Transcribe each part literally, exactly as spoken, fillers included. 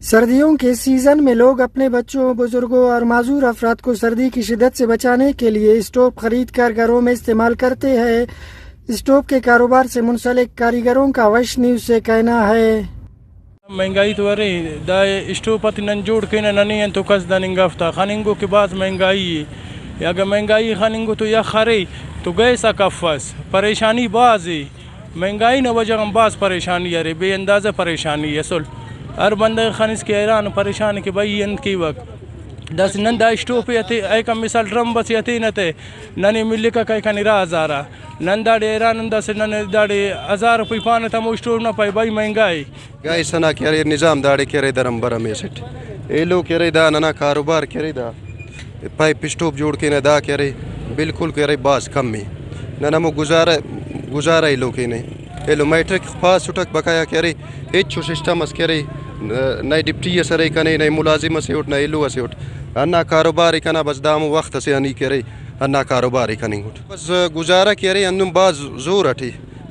سردیوں کے سیزن میں لوگ اپنے بچوں، بزرگوں اور معذور افراد کو سردی کی شدت سے بچانے کے لیے اسٹوپ خرید کر گھروں میں استعمال کرتے ہیں۔ اسٹوپ کے کاروبار سے منسلک کاریگروں کا وش نیوز سے کہنا ہے۔ مہنگائی تو ارے، دا اسٹوپ آتے نن جوڑ کینہ، ننے انتو کس دننگ افتا، خننگو کہ بھاز مہنگائی ءِ۔ اگہ مہنگائی خننگو تو یخ ارے تو گیس آ کفس، پریشانی بھاز ءِ۔ مہنگائی نا وجہ غان بھاز پریشانی ارے، بے اندازہ پریشانی اسل۔ ہر بندغ خنس کہ حیران پریشان کہ بھئی انت کیوک۔ داسہ نن دا اسٹوپ ءِ ہتے، ایکا مثال ڈرم اسے ہتینہ تہ، ننے ملکہ کائے کن ارا ہزار آ۔ نن داڑے حیران ان، داسہ نن داڑے ہزار روپئی پانہ تہ، ہمو اسٹوپ نا پائے بھئی مہنگا ءِ۔ گیس ئنا کہ ارے نظام داڑے کہ ارے درم برم ایسٹ ایلو کہ ارے دا ننا کاروبار کہ ارے دا پائپ اسٹوپ جوڑ کینہ دا کہ ارے بالکل کہ ارے بھاز کم ءِ۔ نن ہمو گزارہ، گزارہ ایلو کینہ۔ ایلو میٹرک پاس اٹک بقایا کہ ارے ہچو سسٹم اس کہ ارے، نئے ڈپٹی اس ارے کنے، نئے ملازم اسے اٹ، نہ ایلو اسے اٹ۔ ہندا کاروبار ءِ کنا بس دا ہمو وخت اسے آ نی کہ ارے ہندا کاروبار ءِ کننگ اٹ۔ بس گزارہ کہ ارے ہندن بھاز زور اٹی۔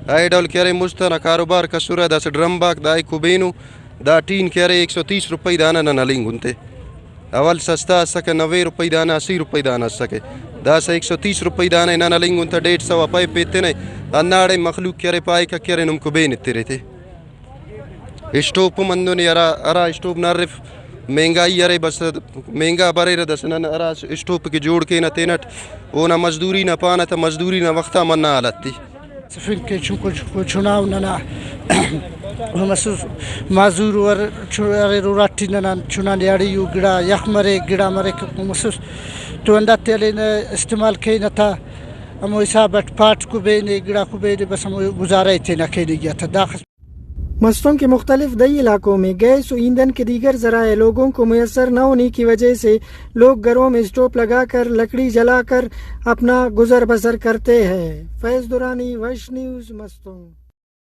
ہائے ڈول کہ ارے مست ئنا کاروبار کسرہ، داسہ ڈرم باک دائے کبینو، دا ٹین کہ ارے ایک سو تیس روپئی دانہ نن ہلینگن تے۔ اول سستا اسکہ، نوے روپئی دانہ، اسی روپئی دانہ اسکہ۔ داسہ ایک سو تیس روپئی دانہ نن ہلینگن تہ، ڈیڑھ سو آ پائپ ایتنہ، ہنداڑے مخلوق کہ ارے پائکہ کہ ارے نم کبین ایترے تے۔ اسٹوپ ہم ہندن ءِ، ہرا، ہرا اسٹوپ نا ہرف مہنگائی ارے، بس مہنگا بریرہ، داسہ نن ہرا اسٹوپ کہ جوڑ کینہ تینٹ، اونا مزدوری نا پانہ تہ مزدوری نا وختا منہ حالت تے۔ صفین کہ چنکو چنکو چنا و ننا مسوس معذور ور چ-، اریر، اراٹی ننا چنا نیاڑی و گڑا یخ مریک، گڑا مریک مسوس تو ہنداتے ہلینہ استعمال کینہ تا، ہمو حساب اٹ پاٹ کبینے، گڑا کبینے، بس ہمو گزارہ ءِ تینا کینگی آ تا داخس۔ مستونگ کے مختلف دیہی علاقوں میں گیس و ایندھن کے دیگر ذرائع لوگوں کو میسر نہ ہونے کی وجہ سے لوگ گھروں میں اسٹوپ لگا کر، لکڑی جلا کر اپنا گزر بسر کرتے ہیں۔ فیض درانی، وش نیوز، مستونگ۔